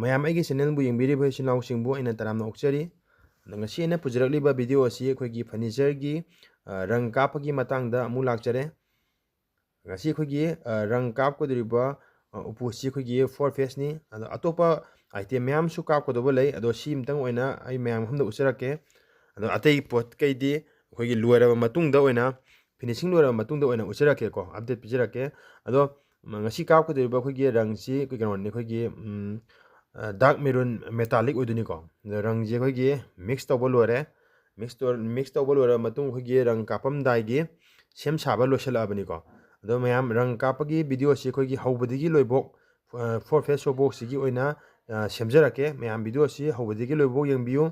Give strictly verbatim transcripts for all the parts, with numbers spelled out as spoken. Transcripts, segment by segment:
ꯃꯌꯥꯝ ꯑꯩꯒꯤ ꯆꯦꯅꯦꯜꯕꯨ ꯌꯦꯡꯕꯤꯔꯤꯕ ꯏꯆꯤꯟ ꯏꯅꯥꯎꯁꯤꯡꯕꯨ ꯑꯩꯅ ꯇꯔꯥꯝꯅ ꯑꯣꯛꯆꯔꯤ꯫ ꯑꯗꯣ ꯉꯁꯤ ꯑꯩꯅ ꯄꯨꯖꯔꯛꯂꯤꯕ ꯚꯤꯗꯤꯑꯣ ꯑꯁꯤ ꯑꯩꯈꯣꯏꯒꯤ ꯐꯔꯅꯤꯆꯔꯒꯤ, ꯑ, ꯔꯪ ꯀꯥꯞꯄꯒꯤ ꯃꯇꯥꯡꯗ ꯑꯃꯨꯛ ꯂꯥꯛꯆꯔꯦ꯫ ꯉꯁꯤ ꯑꯩꯈꯣꯏꯒꯤ, ꯑ, ꯔꯪ ꯀꯥꯞꯀꯗꯧꯔꯤꯕ, ꯑ, ꯎꯄꯨꯁꯤ ꯑꯩꯈꯣꯏꯒꯤ ꯐꯣꯔ ꯐꯦꯁꯅꯤ꯫ ꯑꯗꯣ ꯑꯇꯣꯞꯄ ꯑꯥꯏꯇꯦꯝ ꯃꯌꯥꯝꯁꯨ ꯀꯥꯞꯀꯗꯧꯕ ꯂꯩ, ꯑꯗꯣ ꯁꯤ ꯑꯃꯇꯪ ꯑꯣꯏꯅ ꯑꯩ ꯃꯌꯥꯝ ꯃꯐꯝꯗ ꯎꯠꯆꯔꯛꯀꯦ꯫ ꯑꯗꯣ ꯑꯇꯩ ꯄꯣꯠ ꯀꯩꯗꯤ ꯑꯩꯈꯣꯏꯒꯤ ꯂꯣꯏꯔꯕ ꯃꯇꯨꯡꯗ ꯑꯣꯏꯅ, ꯐꯤꯅꯤꯁꯤꯡ ꯂꯣꯏꯔꯕ ꯃꯇꯨꯡꯗ ꯑꯣꯏꯅ ꯎꯠꯆꯔꯛꯀꯦꯀꯣ, ꯑꯞꯗꯦꯠ ꯄꯤꯖꯔꯛꯀꯦ꯫ ꯑꯗꯣ ꯉꯁꯤ ꯀꯥꯞꯀꯗꯧꯔꯤꯕ ꯑꯩꯈꯣꯏꯒꯤ ꯔꯪꯁꯤ ꯑꯩꯈꯣꯏ ꯀꯩꯅꯣꯅꯤ, ꯑꯩꯈꯣꯏꯒꯤ, ꯎꯝ, ꯑ, ꯗꯥꯔꯛ ꯃꯦꯔꯨꯟ ꯃꯦꯇꯥꯂꯤꯛ ꯑꯣꯏꯗꯣꯏꯅꯤꯀꯣ꯫ ꯑꯗꯣ ꯔꯪꯁꯦ ꯑꯩꯈꯣꯏꯒꯤ ꯃꯤꯛꯁ ꯇꯧꯕ ꯂꯣꯏꯔꯦ꯫ ꯃꯤꯛꯁ ꯇꯧ-, ꯃꯤꯛꯁ ꯇꯧꯕ ꯂꯣꯏꯔꯕ ꯃꯇꯨꯡ ꯑꯩꯈꯣꯏꯒꯤ ꯔꯪ ꯀꯥꯞꯄꯝꯗꯥꯏꯒꯤ ꯁꯦꯝ ꯁꯥꯕ ꯂꯣꯏꯁꯤꯜꯂꯛꯑꯕꯅꯤꯀꯣ꯫ ꯑꯗꯣ ꯃꯌꯥꯝ ꯔꯪ ꯀꯥꯞꯄꯒꯤ ꯚꯤꯗꯤꯑꯣꯁꯤ ꯑꯩꯈꯣꯏꯒꯤ ꯍꯧꯕꯗꯒꯤ ꯂꯣꯏꯕꯣꯛ, ꯑ, ꯐꯣꯔ ꯐꯦꯁ ꯁꯣ ꯕꯣꯛꯁꯁꯤꯒꯤ ꯑꯣꯏꯅ, ꯑ, ꯁꯦꯝꯖꯔꯛꯀꯦ꯫ ꯃꯌꯥꯝ ꯚꯤꯗꯤꯑꯣꯁꯤ ꯍꯧꯕꯗꯒꯤ ꯂꯣꯏꯕꯣꯛ ꯌꯦꯡꯕꯤꯌꯨ꯫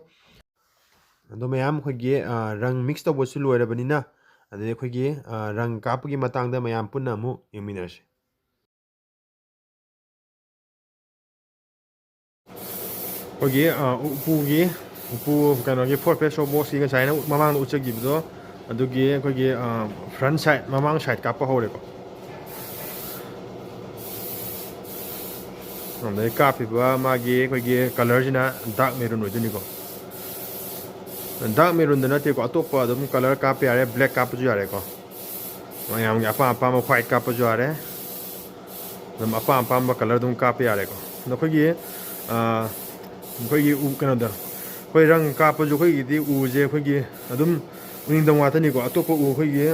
ꯑꯗꯣ ꯃꯌꯥꯝ ꯑꯩꯈꯣꯏꯒꯤ, ꯑ, ꯔꯪ ꯃꯤꯛꯁ ꯇꯧꯕꯁꯨ ꯂꯣꯏꯔꯕꯅꯤꯅ, ꯑꯗꯨꯗꯤ ꯑꯩꯈꯣꯏꯒꯤ, ꯑ, ꯔꯪ ꯀꯥꯞꯄꯒꯤ ꯃꯇꯥꯡꯗ ꯃꯌꯥꯝ ꯄꯨꯟꯅ ꯑꯃꯨꯛ ꯌꯦꯡꯃꯤꯟꯅꯔꯁꯤ꯫ ꯑꯩꯈꯣꯏꯒꯤ, ꯑ, ꯎꯄꯨꯒꯤ, ꯎꯄꯨ ꯀꯩꯅꯣꯒꯤ ꯐꯣꯔ ꯐꯦꯁ ꯁꯣ ꯕꯣꯛꯁꯀꯤ ꯉꯁꯥꯏꯅ ꯃꯃꯥꯡꯗ ꯎꯠꯆꯈꯤꯕꯗꯣ, ꯑꯗꯨꯒꯤ ꯑꯩꯈꯣꯏꯒꯤ, ꯑ, ꯐ꯭ꯔꯟ ꯁꯥꯏꯠ, ꯃꯃꯥꯡ ꯁꯥꯏꯠ ꯀꯥꯞꯄ ꯍꯧꯔꯦꯀꯣ꯫ ꯑꯗꯩ ꯀꯥꯞꯄꯤꯕ ꯃꯥꯒꯤ ꯑꯩꯈꯣꯏꯒꯤ ꯀꯂꯔꯁꯤꯅ ꯗꯥꯔꯛ ꯃꯦꯔꯨꯟ ꯑꯣꯏꯗꯣꯏꯅꯤꯀꯣ꯫ ꯗꯥꯔꯛ ꯃꯦꯔꯨꯟꯗ ꯅꯠꯇꯦꯀꯣ, ꯑꯇꯣꯞꯄ ꯑꯗꯨꯝ ꯀꯂꯔ ꯀꯥꯞꯄ ꯌꯥꯔꯦ, ꯕ꯭ꯂꯦꯛ ꯀꯥꯞꯄꯁꯨ ꯌꯥꯔꯦꯀꯣ꯫ ꯃꯌꯥꯝꯒꯤ ꯑꯄꯥꯝ ꯑꯄꯥꯝꯕ ꯋꯥꯏꯠ ꯀꯥꯞꯄꯁꯨ ꯌꯥꯔꯦ꯫ ꯑꯗꯨꯝ ꯑꯄꯥꯝ ꯑꯄꯥꯝꯕ ꯀꯂꯔ ꯑꯗꯨꯝ ꯀꯥꯞꯄ ꯌꯥꯔꯦꯀꯣ꯫ ꯑꯗꯣ ꯑꯩꯈꯣꯏꯒꯤ, ꯑ, ꯑꯩꯈꯣꯏꯒꯤ ꯎ ꯀꯩꯅꯣꯗ, ꯑꯩꯈꯣꯏ ꯔꯪ ꯀꯥꯞꯄꯁꯨ ꯑꯩꯈꯣꯏꯒꯤꯗꯤ ꯎꯁꯦ ꯑꯩꯈꯣꯏꯒꯤ ꯑꯗꯨꯝ ꯎꯅꯤꯡꯊꯧ ꯉꯥꯛꯇꯅꯤꯀꯣ꯫ ꯑꯇꯣꯞꯄ ꯎ ꯑꯩꯈꯣꯏꯒꯤ,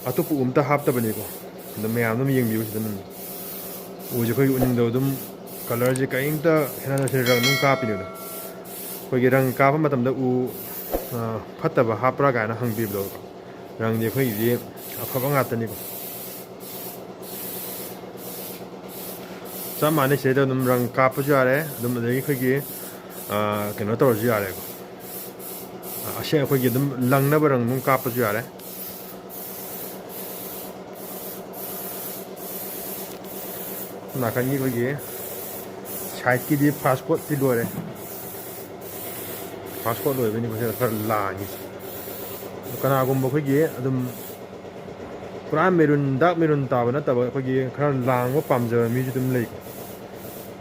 ꯑꯇꯣꯞꯄ ꯎ ꯑꯝꯇ ꯍꯥꯞꯇꯕꯅꯤꯀꯣ꯫ ꯑꯗꯣ ꯃꯌꯥꯝ ꯑꯗꯨꯝ ꯌꯦꯡꯕꯤꯌꯨ ꯁꯤꯗ ꯑꯗꯨꯝ꯫ ꯎꯁꯦ ꯑꯩꯈꯣꯏꯒꯤ ꯎꯅꯤꯡꯊꯧ ꯑꯗꯨꯝ ꯀꯂꯔꯁꯦ ꯀꯔꯤꯝꯇ ꯈꯦꯠꯅꯗꯅ ꯁꯤ ꯔꯪ ꯑꯗꯨꯝ ꯀꯥꯞꯄꯤꯅꯦꯕ꯫ ꯑꯩꯈꯣꯏꯒꯤ ꯔꯪ ꯀꯥꯞꯄ ꯃꯇꯝꯗ ꯎ, ꯑ, ꯐꯠꯇꯕ ꯍꯥꯞꯄ꯭ꯔꯥ ꯀꯥꯏꯅ ꯍꯪꯕꯤꯕꯗꯣ꯫ ꯔꯪꯗꯤ ꯑꯩꯈꯣꯏꯒꯤꯗꯤ ꯑꯐꯕ ꯉꯥꯛꯇꯅꯤꯀꯣ꯫ ꯆꯞ ꯃꯥꯟꯅꯩ, ꯁꯤꯗꯩꯗ ꯑꯗꯨꯝ ꯔꯪ ꯀꯥꯞꯄꯁꯨ ꯌꯥꯔꯦ, ꯑꯗꯨꯝ ꯑꯗꯒꯤ ꯑꯩꯈꯣꯏꯒꯤ, ꯑ, ꯀꯩꯅꯣ ꯇꯧꯔꯁꯨ ꯌꯥꯔꯦꯀꯣ꯫ ꯑ, ꯑꯁꯦꯡ ꯑꯩꯈꯣꯏꯒꯤ ꯑꯗꯨꯝ ꯂꯪꯅꯕ ꯔꯪ ꯑꯗꯨꯝ ꯀꯥꯞꯄꯁꯨ ꯌꯥꯔꯦ꯫ ꯅꯥꯀꯟꯒꯤ ꯑꯩꯈꯣꯏꯒꯤ ꯁꯥꯏꯠꯀꯤꯗꯤ ꯐꯥꯁ ꯀꯣꯠꯇꯤ ꯂꯣꯏꯔꯦ꯫ ꯐꯥꯁ ꯀꯣꯠ ꯂꯣꯏꯕꯅꯤ ꯃꯁꯤꯗ ꯈꯔ ꯂꯥꯡꯉꯤꯁꯦ꯫ ꯀꯅꯥꯒꯨꯝꯕ ꯑꯩꯈꯣꯏꯒꯤ ꯑꯗꯨꯝ ꯄꯨꯔꯥ ꯃꯦꯔꯨꯟ, ꯗꯥꯔꯛ ꯃꯦꯔꯨꯟ ꯇꯥꯕ ꯅꯠꯇꯕ ꯑꯩꯈꯣꯏꯒꯤ ꯈꯔ ꯂꯥꯡꯕ ꯄꯥꯝꯖꯕ ꯃꯤꯁꯨ ꯑꯗꯨꯝ ꯂꯩꯀꯣ꯫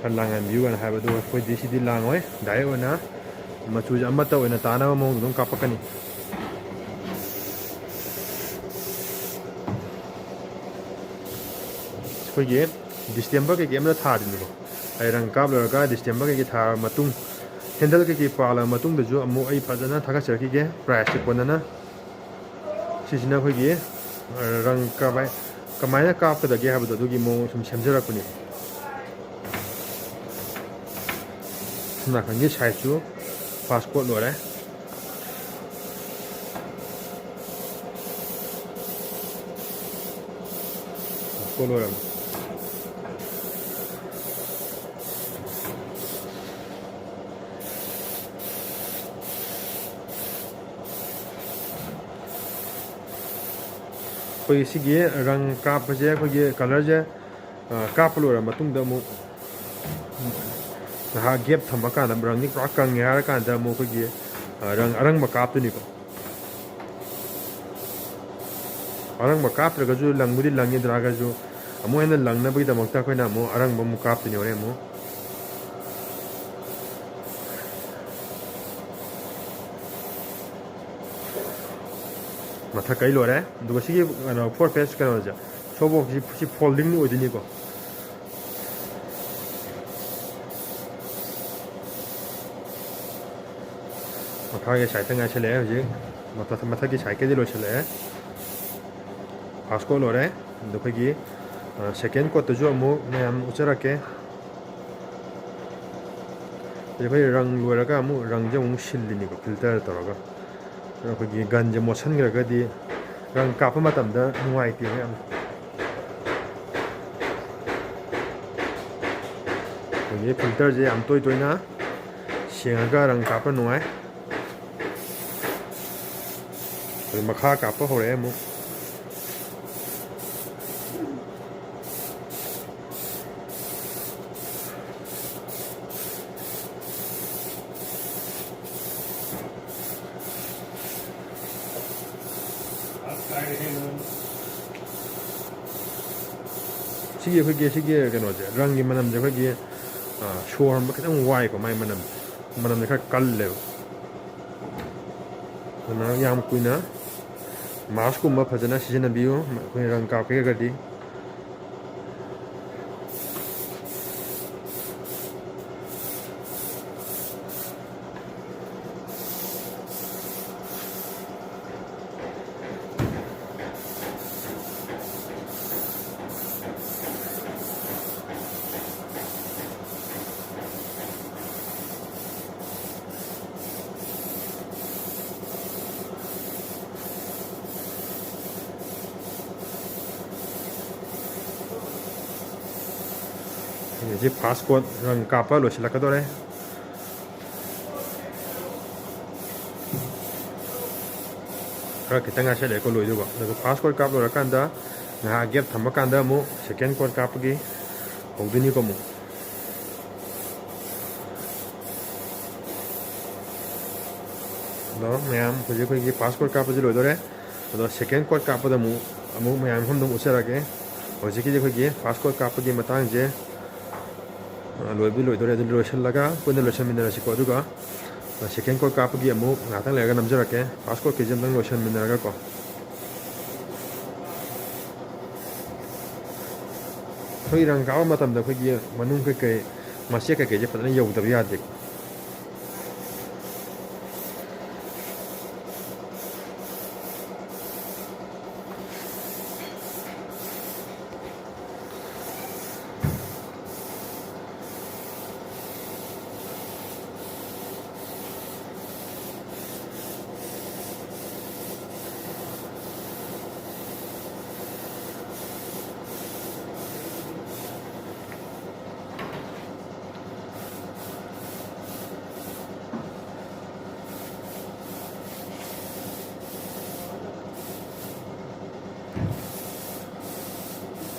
ꯈꯔ ꯂꯥꯡꯍꯟꯕꯤꯌꯨ ꯍꯥꯏꯅ ꯍꯥꯏꯕ, ꯑꯗꯨꯒ ꯑꯩꯈꯣꯏꯗꯤ ꯁꯤꯗꯤ ꯂꯥꯡꯉꯣꯏ, ꯗꯥꯏꯔꯦꯛ ꯑꯣꯏꯅ ꯃꯆꯨꯁꯦ ꯑꯃꯠꯇ ꯑꯣꯏꯅ ꯇꯥꯅꯕ ꯃꯑꯣꯡꯗ ꯑꯗꯨꯝ ꯀꯥꯞꯄꯛꯀꯅꯤ꯫ ꯑꯩꯈꯣꯏꯒꯤ ꯗꯤꯁꯇꯦꯝꯄꯔ ꯀꯩꯀꯩ ꯑꯃꯇ ꯊꯥꯗ꯭ꯔꯤꯕꯀꯣ꯫ ꯑꯩ ꯔꯪ ꯀꯥꯞ ꯂꯣꯏꯔꯒ ꯗꯤꯁꯇꯦꯝꯄꯔ ꯀꯩꯀꯩ ꯊꯥꯔꯕ ꯃꯇꯨꯡ, ꯍꯦꯟꯗꯜ ꯀꯩꯀꯩ ꯄꯥꯜꯂꯕ ꯃꯇꯨꯡꯗꯁꯨ ꯑꯃꯨꯛ ꯑꯩ ꯐꯖꯅ ꯊꯥꯒꯠꯆꯔꯛꯈꯤꯒꯦ, ꯄ꯭ꯔꯥꯏꯁꯀ ꯀꯣꯟꯅꯅ꯫ ꯁꯤꯁꯤꯅ ꯑꯩꯈꯣꯏꯒꯤ, ꯑ, ꯔꯪ ꯀꯃꯥꯏ-, ꯀꯃꯥꯏꯅ ꯀꯥꯞꯀꯗꯒꯦ ꯍꯥꯏꯕꯗꯣ ꯑꯗꯨꯒꯤ ꯃꯑꯣꯡ ꯁꯨꯝ ꯁꯦꯝꯖꯔꯛꯄꯅꯤ꯫ ꯁꯣꯝ ꯅꯥꯀꯟꯒꯤ ꯁꯥꯏꯠꯁꯨ ꯐꯥꯁ ꯀꯣꯠ ꯂꯣꯏꯔꯦ꯫ ꯐꯥꯁ ꯀꯣꯠ ꯂꯣꯏꯔꯕꯅꯤ꯫ ꯑꯩꯈꯣꯏꯒꯤ ꯁꯤꯒꯤ ꯔꯪ ꯀꯥꯞꯄꯁꯦ, ꯑꯩꯈꯣꯏꯒꯤ ꯀꯂꯔꯁꯦ, ꯑ, ꯀꯥꯞꯄ ꯂꯣꯏꯔ ꯃꯇꯨꯡꯗ ꯑꯃꯨꯛ ꯉꯥꯏꯍꯥꯛ ꯒꯦꯞ ꯊꯝꯃꯀꯥꯟꯗ, ꯔꯪꯁꯤ ꯄꯨꯔꯥ ꯀꯪꯉꯦ ꯍꯥꯏꯔꯀꯥꯟꯗ ꯑꯃꯨꯛ ꯑꯩꯈꯣꯏꯒꯤ, ꯑ, ꯔꯪ ꯑꯔꯪꯕ ꯀꯥꯞꯇꯣꯏꯅꯤꯀꯣ꯫ ꯑꯔꯪꯕ ꯀꯥꯞꯇ꯭ꯔꯒꯁꯨ ꯂꯪꯕꯨꯗꯤ ꯂꯪꯉꯤ, ꯑꯗꯨ ꯑꯣꯏꯔꯒꯁꯨ ꯑꯃꯨꯛ ꯍꯦꯟꯅ ꯂꯪꯅꯕꯒꯤꯗꯃꯛꯇ ꯑꯩꯈꯣꯏꯅ ꯑꯃꯨꯛ ꯑꯔꯪꯕ ꯑꯃꯨꯛ ꯀꯥꯞꯇꯣꯏꯅꯤ ꯍꯣꯔꯦꯟ ꯑꯃꯨꯛ꯫ ꯃꯊꯛ ꯀꯩ ꯂꯣꯏꯔꯦ꯫ ꯑꯗꯨꯒ ꯁꯤꯒꯤ ꯀꯩꯅꯣ, ꯐꯣꯔ ꯐꯦꯁ ꯀꯩꯅꯣꯁꯦ, ꯁꯣꯞ ꯋꯣꯛꯁꯤ ꯁꯤ ꯐꯣꯜꯗꯤꯡ ꯑꯣꯏꯗꯣꯏꯅꯤꯀꯣ꯫ ꯃꯈꯥꯒꯤ ꯁꯥꯏꯠꯇ ꯉꯥꯏꯁꯜꯂꯛꯑꯦ ꯍꯧꯖꯤꯛ꯫ ꯃꯊꯛ-, ꯃꯊꯛꯀꯤ ꯁꯥꯏꯠꯀꯤꯗꯤ ꯂꯣꯏꯁꯤꯜꯂꯛꯑꯦ꯫ ꯐꯥꯔꯁ ꯀꯣꯠ ꯂꯣꯏꯔꯦ꯫ ꯑꯗꯣ ꯑꯩꯈꯣꯏꯒꯤ, ꯑ, ꯁꯦꯀꯦꯟ ꯀꯣꯠꯇꯁꯨ ꯑꯃꯨꯛ ꯃꯌꯥꯝ ꯎꯠꯆꯔꯛꯀꯦ꯫ ꯑꯗꯩ ꯑꯩꯈꯣꯏ ꯔꯪ ꯂꯣꯏꯔꯒ ꯑꯃꯨꯛ ꯔꯪꯁꯦ ꯑꯃꯨꯛ ꯁꯤꯜꯂꯤꯅꯤꯀꯣ, ꯐꯤꯜꯇꯔ ꯇꯧꯔꯒ꯫ ꯑꯗꯣ ꯑꯩꯈꯣꯏꯒꯤ ꯒꯟꯁꯦ ꯃꯣꯠꯁꯤꯟꯈ꯭ꯔꯒꯗꯤ ꯔꯪ ꯀꯥꯞꯄ ꯃꯇꯝꯗ ꯅꯨꯡꯉꯥꯏꯇꯦꯕ ꯌꯥꯝꯅ꯫ ꯑꯩꯈꯣꯏꯒꯤ ꯐꯤꯜꯇꯔꯁꯦ ꯌꯥꯝ ꯇꯣꯏ ꯇꯣꯏꯅ ꯁꯦꯡꯉꯒ ꯔꯪ ꯀꯥꯞꯄ ꯅꯨꯡꯉꯥꯏ꯫ ꯑꯗꯨ ꯃꯈꯥ ꯀꯥꯞꯄ ꯍꯧꯔꯛꯑꯦ ꯑꯃꯨꯛ꯫ ꯁꯤꯒꯤ ꯑꯩꯈꯣꯏꯒꯤ ꯁꯤꯒꯤ ꯀꯩꯅꯣꯁꯦ, ꯔꯪꯒꯤ ꯃꯅꯝꯁꯦ ꯑꯩꯈꯣꯏꯒꯤ ꯁꯣꯔ ꯍꯣꯟꯕ ꯈꯤꯇꯪ ꯋꯥꯏꯀꯣ, ꯃꯥꯏ ꯃꯅꯝ, ꯃꯅꯝꯁꯦ ꯈꯔ ꯀꯜꯂꯦꯕ꯫ ꯑꯗꯨꯅ ꯌꯥꯝ ꯀꯨꯏꯅ ꯃꯥꯁꯀꯨꯝꯕ ꯐꯖꯅ ꯁꯤꯖꯤꯟꯅꯕꯤꯌꯨ, ꯑꯩꯈꯣꯏ ꯔꯪ ꯀꯥꯞꯀꯦ ꯍꯥꯏꯔꯒꯗꯤ꯫ ꯍꯧꯖꯤꯛ ꯐꯥꯁ ꯀꯣꯠ ꯔꯪ ꯀꯥꯞꯄ ꯂꯣꯏꯁꯤꯜꯂꯛꯀꯗꯧꯔꯦ꯫ ꯈꯔ ꯈꯤꯇꯪ ꯉꯥꯏꯁꯜꯂꯛꯑꯦꯀꯣ ꯂꯣꯏꯗꯧꯕ꯫ ꯑꯗꯨꯒ ꯐꯥꯁ ꯀꯣꯠ ꯀꯥꯞ ꯂꯣꯏꯔꯀꯥꯟꯗ ꯉꯥꯏꯍꯥꯛ ꯒꯦꯞ ꯊꯝꯃꯀꯥꯟꯗ ꯑꯃꯨꯛ ꯁꯦꯀꯦꯟ ꯀꯣꯠ ꯀꯥꯞꯄꯒꯤ ꯍꯧꯗꯣꯏꯅꯤꯀꯣ ꯑꯃꯨꯛ꯫ ꯑꯗꯣ ꯃꯌꯥꯝ, ꯍꯧꯖꯤꯛ ꯑꯩꯈꯣꯏꯒꯤ ꯐꯥꯁ ꯀꯣꯠ ꯀꯥꯞꯄꯁꯦ ꯂꯣꯏꯗꯣꯔꯦ꯫ ꯑꯗꯣ ꯁꯦꯀꯦꯟ ꯀꯣꯠ ꯀꯥꯞꯄꯗ ꯑꯃꯨꯛ, ꯑꯃꯨꯛ ꯃꯌꯥꯝ ꯃꯐꯝꯗ ꯑꯃꯨꯛ ꯎꯠꯆꯔꯒꯦ꯫ ꯍꯧꯖꯤꯛꯀꯤꯗꯤ ꯑꯩꯈꯣꯏꯒꯤ ꯐꯥꯁ ꯀꯣꯠ ꯀꯥꯞꯄꯒꯤ ꯃꯇꯥꯡꯁꯦ, ꯑ, ꯂꯣꯏꯕꯨꯗꯤ ꯂꯣꯏꯗꯣꯔꯦ꯫ ꯑꯗꯨ ꯂꯣꯏꯁꯤꯜꯂꯒ ꯄꯨꯟꯅ ꯂꯣꯏꯁꯤꯟꯃꯤꯟꯅꯔꯁꯤꯀꯣ꯫ ꯑꯗꯨꯒ, ꯑ, ꯁꯦꯀꯦꯟ ꯀꯣꯠ ꯀꯥꯞꯄꯒꯤ ꯑꯃꯨꯛ ꯉꯥꯏꯍꯥꯛꯇꯪ ꯂꯩꯔꯒ ꯅꯝꯖꯔꯛꯀꯦ꯫ ꯐꯥꯁ ꯀꯣꯠꯀꯤꯁꯦ ꯑꯝꯇꯪ ꯂꯣꯏꯁꯤꯟꯃꯤꯟꯅꯔꯒꯀꯣ꯫ ꯑꯩꯈꯣꯏ ꯔꯪ ꯀꯥꯞꯄ ꯃꯇꯝꯗ ꯑꯩꯈꯣꯏꯒꯤ ꯃꯅꯨꯡ ꯀꯩꯀꯩ ꯃꯆꯦꯠ ꯀꯩꯀꯩꯁꯦ ꯐꯖꯅ ꯌꯧꯗꯕ ꯌꯥꯗꯦ꯫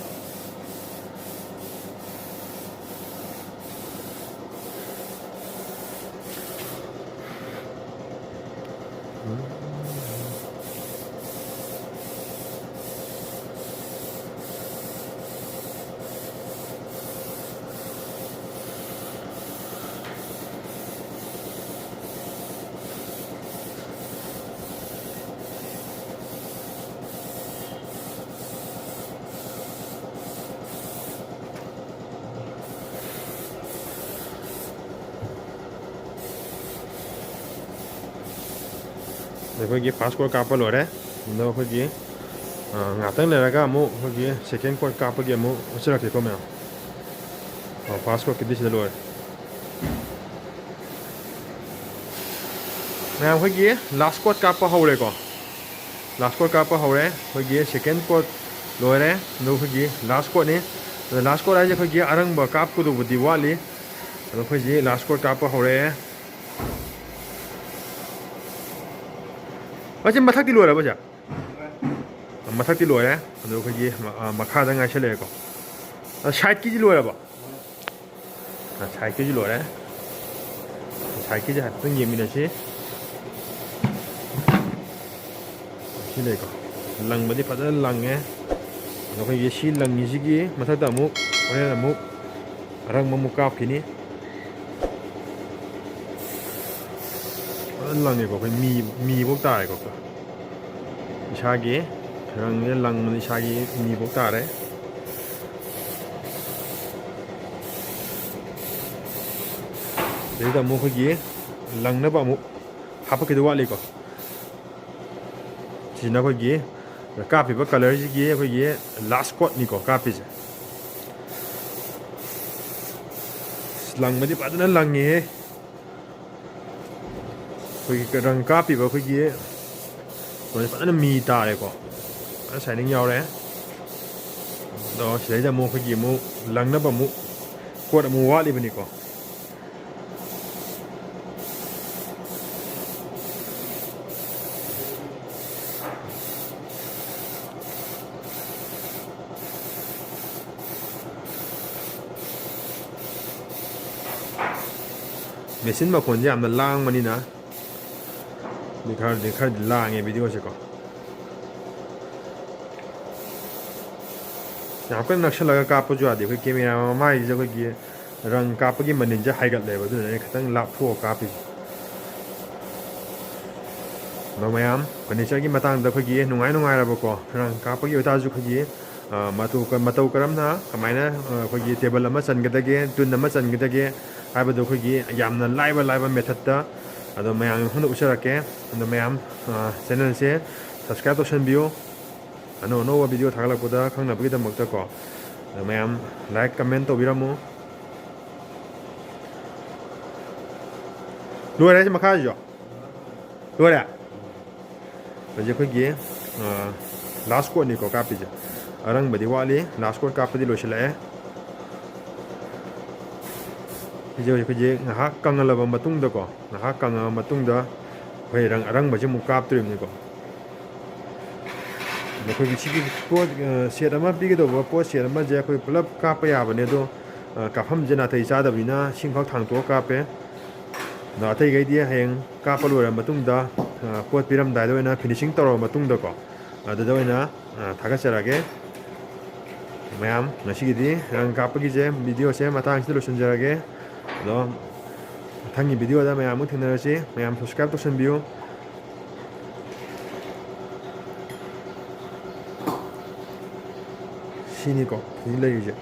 ꯑꯩꯈꯣꯏꯒꯤ first coat ꯀꯥꯞꯄ ꯂꯣꯏꯔꯦ꯫ ꯑꯗꯣ ꯑꯩꯈꯣꯏꯒꯤ, ꯑ, ꯉꯥꯛꯇꯪ ꯂꯩꯔꯒ ꯑꯃꯨꯛ ꯑꯩꯈꯣꯏꯒꯤ second coat ꯀꯥꯞꯄꯒꯤ ꯑꯃꯨꯛ ꯎꯠꯆꯔꯛꯀꯦꯀꯣ ꯃꯌꯥꯝ꯫ ꯑ, first coatꯀꯤꯗꯤ ꯁꯤꯗ ꯂꯣꯏꯔꯦ꯫ ꯃꯌꯥꯝ ꯑꯩꯈꯣꯏꯒꯤ last coat ꯀꯥꯞꯄ ꯍꯧꯔꯦꯀꯣ꯫ Last coat ꯀꯥꯞꯄ ꯍꯧꯔꯦ꯫ ꯑꯩꯈꯣꯏꯒꯤ second coat ꯂꯣꯏꯔꯦ꯫ ꯑꯗꯣ ꯑꯩꯈꯣꯏꯒꯤ last coatꯅꯤ꯫ ꯑꯗꯣ last coat ꯍꯥꯏꯁꯦ ꯑꯩꯈꯣꯏꯒꯤ ꯑꯔꯪꯕ ꯀꯥꯞꯀꯗꯧꯕꯗꯤ ꯋꯥꯠꯂꯤ꯫ ꯑꯗꯣ ꯑꯩꯈꯣꯏꯁꯤ last coat ꯀꯥꯞꯄ ꯍꯧꯔꯦ꯫ ꯑꯁꯤ ꯃꯊꯛꯇꯤ ꯂꯣꯏꯔꯕꯣ ꯁꯦ? ꯃꯊꯛꯇꯤ ꯂꯣꯏꯔꯦ꯫ ꯑꯗꯣ ꯑꯩꯈꯣꯏꯒꯤ ꯃ-, ꯑ, ꯃꯈꯥꯗ ꯉꯥꯏꯁꯜꯂꯛꯑꯦꯀꯣ꯫ ꯑ, sideꯀꯤꯗꯤ ꯂꯣꯏꯔꯕꯣ? ꯑ, sideꯀꯤꯁꯨ ꯂꯣꯏꯔꯦ꯫ Sideꯀꯤꯁꯦ ꯍꯥꯏꯐꯦꯠꯇꯪ ꯌꯦꯡꯃꯤꯟꯅꯁꯤ꯫ ꯁꯤ ꯂꯩꯀꯣ꯫ ꯂꯪꯕꯗꯤ ꯐꯖꯅ ꯂꯪꯉꯦ꯫ ꯑꯗꯣ ꯑꯩꯈꯣꯏꯒꯤ ꯁꯤ ꯂꯪꯉꯤꯁꯤꯒꯤ ꯃꯊꯛꯇ ꯑꯃꯨꯛ ꯍꯣꯔꯦꯟ ꯑꯃꯨꯛ ꯑꯔꯪꯕ ꯑꯃꯨꯛ ꯀꯥꯞꯈꯤꯅꯤ꯫ ꯐꯖꯅ ꯂꯪꯉꯦꯀꯣ꯫ ꯑꯩꯈꯣꯏ ꯃꯤ, ꯃꯤꯐꯧ ꯇꯥꯔꯦꯀꯣ꯫ ꯏꯁꯥꯒꯤ ꯔꯪꯁꯦ ꯂꯪꯕꯗ ꯏꯁꯥꯒꯤ ꯃꯤꯐꯧ ꯇꯥꯔꯦ꯫ ꯁꯤꯗꯩꯗ ꯑꯃꯨꯛ ꯑꯩꯈꯣꯏꯒꯤ ꯂꯪꯅꯕ ꯑꯃꯨꯛ ꯍꯥꯄꯛꯈꯤꯗꯧ ꯋꯥꯠꯂꯤꯀꯣ꯫ ꯁꯤꯅ ꯑꯩꯈꯣꯏꯒꯤ ꯀꯥꯞꯄꯤꯕ colourꯁꯤꯒꯤ ꯑꯩꯈꯣꯏꯒꯤ last coatꯅꯤꯀꯣ ꯀꯥꯞꯄꯤꯁꯦ꯫ ꯂꯪꯕꯗꯤ ꯐꯖꯅ ꯂꯪꯉꯤꯍꯦ꯫ ꯑꯩꯈꯣꯏꯒꯤ ꯔꯪ ꯀꯥꯞꯄꯤꯕ ꯑꯩꯈꯣꯏꯒꯤ ꯃꯣꯏꯁꯦ ꯐꯖꯅ ꯃꯤ ꯇꯥꯔꯦꯀꯣ꯫ ꯐꯖꯅ shining ꯌꯥꯎꯔꯦ꯫ ꯑꯗꯣ ꯁꯤꯗꯩꯗ ꯑꯃꯨꯛ ꯑꯩꯈꯣꯏꯒꯤ ꯑꯃꯨꯛ ꯂꯪꯅꯕ ꯑꯃꯨꯛ coat ꯑꯃꯨꯛ ꯋꯥꯠꯂꯤꯕꯅꯤꯀꯣ꯫ Machine ꯃꯈꯣꯟꯁꯦ ꯌꯥꯝꯅ ꯂꯥꯡꯕꯅꯤꯅ ꯃꯤ ꯈꯔꯗꯤ, ꯈꯔꯗꯤ ꯂꯥꯡꯉꯦ videoꯁꯦꯀꯣ꯫ ꯌꯥꯝ ꯀꯟꯅ ꯅꯛꯁꯜꯂꯒ ꯀꯥꯞꯄꯁꯨ ꯌꯥꯗꯦ꯫ ꯑꯩꯈꯣꯏ camera ꯃꯃꯥꯏꯁꯤꯗ ꯑꯩꯈꯣꯏꯒꯤ ꯔꯪ ꯀꯥꯞꯄꯒꯤ ꯃꯅꯤꯟꯁꯦ ꯍꯥꯏꯒꯠꯂꯦꯕ, ꯑꯗꯨꯅ ꯑꯩꯅ ꯈꯤꯇꯪ ꯂꯥꯞꯊꯣꯛꯑꯒ ꯀꯥꯞꯄꯤꯁꯦ꯫ ꯑꯗꯣ ꯃꯌꯥꯝ furnitureꯒꯤ ꯃꯇꯥꯡꯗ ꯑꯩꯈꯣꯏꯒꯤ ꯅꯨꯡꯉꯥꯏ ꯅꯨꯡꯉꯥꯏꯔꯕꯀꯣ, ꯔꯪ ꯀꯥꯞꯄꯒꯤ ꯑꯣꯏꯇꯥꯔꯁꯨ ꯑꯩꯈꯣꯏꯒꯤ, ꯑ, ꯃꯇꯧ ꯀ-, ꯃꯇꯧ ꯀꯔꯝꯅ, ꯀꯃꯥꯏꯅ, ꯑ, ꯑꯩꯈꯣꯏꯒꯤ table ꯑꯃ ꯆꯟꯒꯗꯒꯦ, ꯇꯨꯟ ꯑꯃ ꯆꯟꯒꯗꯒꯦ ꯍꯥꯏꯕꯗꯣ ꯑꯩꯈꯣꯏꯒꯤ ꯌꯥꯝꯅ ꯂꯥꯏꯕ ꯂꯥꯏꯕ methodꯇ ꯑꯗꯣ ꯃꯌꯥꯝꯒꯤ ꯃꯐꯝꯗ ꯎꯠꯆꯔꯛꯀꯦ꯫ ꯑꯗꯣ ꯃꯌꯥꯝ, ꯑ, channelꯁꯦ subscribe ꯇꯧꯁꯟꯕꯤꯌꯨ, ꯑꯅꯧ ꯑꯅꯧꯕ video ꯊꯥꯒꯠꯂꯛꯄꯗ ꯈꯪꯅꯕꯒꯤꯗꯃꯛꯇꯀꯣ꯫ ꯑꯗꯣ ꯃꯌꯥꯝ like, comment ꯇꯧꯕꯤꯔꯝꯃꯨ꯫ ꯂꯣꯏꯔꯦ ꯍꯥꯏꯁꯦ ꯃꯈꯥꯁꯤꯁꯨ? ꯂꯣꯏꯔꯦ? ꯍꯧꯖꯤꯛ ꯑꯩꯈꯣꯏꯒꯤ, ꯑ, last coatꯅꯤꯀꯣ ꯀꯥꯞꯄꯤꯁꯦ꯫ ꯑꯔꯪꯕꯗꯤ ꯋꯥꯠꯂꯤ, last coat ꯀꯥꯞꯄꯗꯤ ꯂꯣꯏꯁꯤꯜꯂꯛꯑꯦ꯫ ꯁꯤꯁꯦ ꯍꯧꯖꯤꯛ ꯑꯩꯈꯣꯏꯁꯦ ꯉꯥꯏꯍꯥꯛ ꯀꯪꯍꯜꯂꯕ ꯃꯇꯨꯡꯗꯀꯣ, ꯉꯥꯏꯍꯥꯛ ꯀꯪꯉꯕ ꯃꯇꯨꯡꯗ ꯑꯩꯈꯣꯏ ꯔꯪ ꯑꯔꯪꯕꯁꯦ ꯑꯃꯨꯛ ꯀꯥꯞꯇꯣꯔꯤꯕꯅꯤꯀꯣ꯫ ꯑꯗꯣ ꯑꯩꯈꯣꯏꯒꯤ ꯁꯤꯒꯤ ꯄꯣꯠ, ꯑ, set ꯑꯃ ꯄꯤꯒꯗꯧꯕ ꯄꯣꯠ set ꯑꯃꯁꯦ ꯑꯩꯈꯣꯏ ꯄꯨꯂꯞ ꯀꯥꯞꯄ ꯌꯥꯕꯅꯦ, ꯑꯗꯣ, ꯑ, ꯀꯥꯞꯐꯝꯁꯦ ꯅꯥꯇꯩ ꯆꯥꯗꯕꯅꯤꯅ ꯁꯤꯡꯈꯛ ꯊꯥꯡꯇꯣꯛꯑ ꯀꯥꯞꯄꯦ꯫ ꯑꯗꯣ ꯑꯇꯩꯈꯩꯗꯤ ꯍꯌꯦꯡ ꯀꯥꯞꯄ ꯂꯣꯏꯔ ꯃꯇꯨꯡꯗ, ꯑ, ꯄꯣꯠ ꯄꯤꯔꯝꯗꯥꯏꯗ ꯑꯣꯏꯅ finishing ꯇꯧꯔꯕ ꯃꯇꯨꯡꯗꯀꯣ, ꯑꯗꯨꯗ ꯑꯣꯏꯅ, ꯑ, ꯊꯥꯒꯠꯆꯔꯛꯑꯒꯦ꯫ ꯃꯌꯥꯝ, ꯉꯁꯤꯒꯤꯗꯤ ꯔꯪ ꯀꯥꯞꯄꯒꯤꯁꯦ videoꯁꯦ ꯃꯇꯥꯡꯁꯤꯗ ꯂꯣꯏꯁꯤꯟꯖꯔꯒꯦ꯫ ꯑꯗꯣ ꯃꯊꯪꯒꯤ videoꯗ ꯃꯌꯥꯝ ꯑꯃꯨꯛ ꯊꯦꯡꯅꯔꯁꯤ꯫ ꯃꯌꯥꯝ subscribe ꯇꯧꯁꯟꯕꯤꯌꯨ꯫ ꯁꯤꯅꯤꯀꯣ ꯍꯧꯖꯤꯛ ꯂꯩꯔꯤꯁꯦ꯫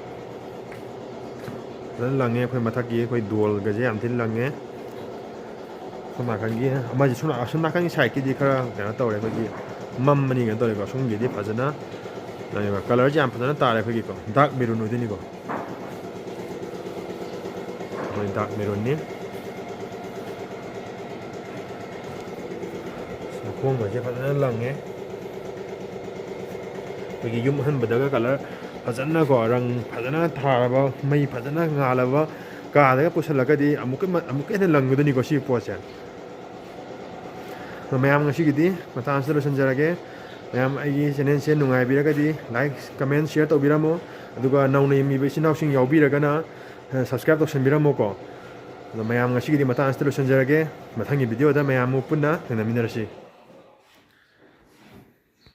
ꯐꯖꯅ ꯂꯪꯉꯦ꯫ ꯑꯩꯈꯣꯏ ꯃꯊꯛꯀꯤ ꯑꯩꯈꯣꯏ ꯗꯣꯜꯒꯁꯦ ꯌꯥꯝ ꯊꯤꯅ ꯂꯪꯉꯦ꯫ ꯁꯣꯝ ꯅꯥꯀꯟꯒꯤ ꯑꯃꯁꯦ ꯁꯣꯝ, ꯑꯁꯣꯝ ꯅꯥꯀꯟꯒꯤ sideꯀꯤꯗꯤ ꯈꯔ ꯀꯩꯅꯣ ꯇꯧꯔꯦ, ꯑꯩꯈꯣꯏꯒꯤ ꯃꯝꯃꯅꯤ ꯀꯩꯅꯣ ꯇꯧꯔꯦꯀꯣ꯫ ꯑꯁꯣꯝꯒꯤꯗꯤ ꯐꯖꯅ ꯂꯪꯉꯦꯕ꯫ Colourꯁꯦ ꯌꯥꯝ ꯐꯖꯅ ꯇꯥꯔꯦ ꯑꯩꯈꯣꯏꯒꯤꯀꯣ, dark maroon ꯑꯣꯏꯗꯣꯏꯅꯤꯀꯣ꯫ ꯑꯩꯈꯣꯏ dark maroonꯅꯤ꯫ ꯃꯈꯣꯡꯒꯁꯦ ꯐꯖꯅ ꯂꯪꯉꯦ꯫ ꯑꯩꯈꯣꯏꯒꯤ ꯌꯨꯝ ꯑꯍꯟꯕꯗꯒ colour ꯐꯖꯅꯀꯣ, ꯔꯪ ꯐꯖꯅ ꯊꯥꯔꯕ, ꯃꯩ ꯐꯖꯅ ꯉꯥꯜꯂꯕ ꯀꯥꯗꯒ ꯄꯨꯁꯜꯂꯒꯗꯤ ꯑꯃꯨꯛꯀ ꯃ-, ꯑꯃꯨꯛꯀ ꯍꯦꯟꯅ ꯂꯪꯒꯗꯣꯏꯅꯤꯀꯣ ꯁꯤꯒꯤ ꯄꯣꯠꯁꯦ꯫ ꯑꯗꯣ ꯃꯌꯥꯝ, ꯉꯁꯤꯒꯤꯗꯤ ꯃꯇꯥꯡ ꯑꯁꯤꯗ ꯂꯣꯏꯁꯤꯟꯖꯔꯒꯦ꯫ ꯃꯌꯥꯝ, ꯑꯩꯒꯤ channelꯁꯦ ꯅꯨꯡꯉꯥꯏꯕꯤꯔꯒꯗꯤ like, comment, share ꯇꯧꯕꯤꯔꯝꯃꯣ꯫ ꯑꯗꯨꯒ ꯅꯧꯅ ꯌꯦꯡꯕꯤꯕ ꯏꯆꯤꯟ ꯏꯅꯥꯎꯁꯤꯡ ꯌꯥꯎꯕꯤꯔꯒꯅ, ꯑ, subscribe ꯇꯧꯁꯟꯕꯤꯔꯝꯃꯣꯀꯣ꯫ ꯑꯗꯣ ꯃꯌꯥꯝ, ꯉꯁꯤꯒꯤꯗꯤ ꯃꯇꯥꯡ ꯑꯁꯤꯗ ꯂꯣꯏꯁꯤꯟꯖꯔꯒꯦ꯫ ꯃꯊꯪꯒꯤ videoꯗ ꯃꯌꯥꯝ ꯑꯃꯨꯛ ꯄꯨꯟꯅ ꯊꯦꯡꯅꯃꯤꯟꯅꯔꯁꯤ꯫